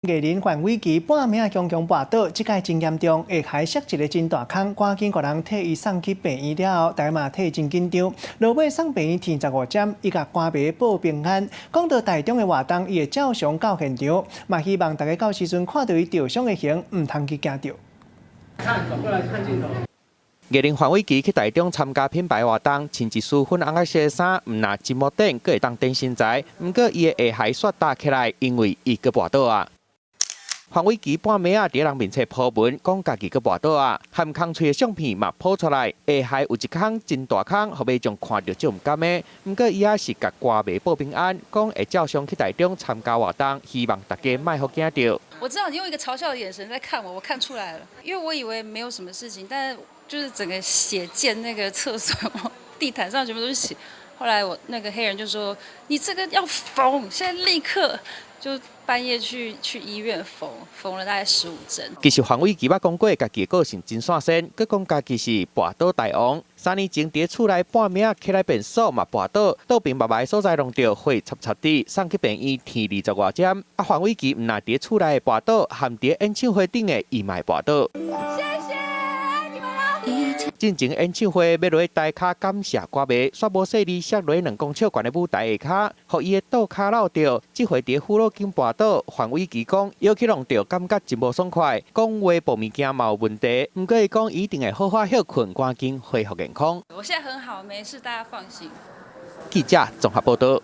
藝人范瑋琪半暝仔強強跋倒，這擺真嚴重，下頦摔一个真大空，趕緊予人替伊送去病院了後，大家嘛替伊真緊張。落尾送病院紩15針，伊共歌迷報平安。講到台中的活動，伊會照常到現場，嘛希望大家到時陣看著伊著傷的形，毋通去驚著。看，轉過來看鏡頭。藝人范瑋琪去台中參加品牌活動，穿一身粉紅色衫，毋但真無頂，閣會當展身材。毋過伊的下頦煞焦起來，因為伊閣跋倒啊。范瑋琪半暝仔佇人面前 po 文，講家己閣跋倒啊，含空喙的相片嘛 po 出來，下頦有一空真大空，予民眾看著足毋甘的。毋過伊也是共歌迷報平安，講會照常去台中參加活動，希望大家莫予驚著。我知道你用一個嘲笑的眼神在看我，我看出來了，因為我以為沒有什麼事情，但就是整個血濺那個廁所地毯上全部都是血。後來我那個黑人就說：你這個要縫，現在立刻就半夜去醫院縫，縫了大概15針。其實范瑋琪捌講過，家己的個性真散仙，閣講家己是跋倒大王。3年前佇厝內半暝仔起來便所嘛跋倒，倒爿目眉所在攏著血插插滴，送去病院紩20外針。啊，范瑋琪毋但佇厝內跋倒，含佇演唱會頂的伊嘛會跋倒。謝謝，愛你們啦！進前演唱會欲落台跤感謝歌迷，煞無細膩摔落2公尺懸的舞台下跤，予伊的倒跤落著。這回佇虎腦間跋倒，范瑋琪講，搖去弄著，感覺真無爽快，講話步物件嘛有問題。毋過伊講一定會好好歇睏，趕緊恢復健康。我現在很好，沒事，大家放心。記者綜合報道。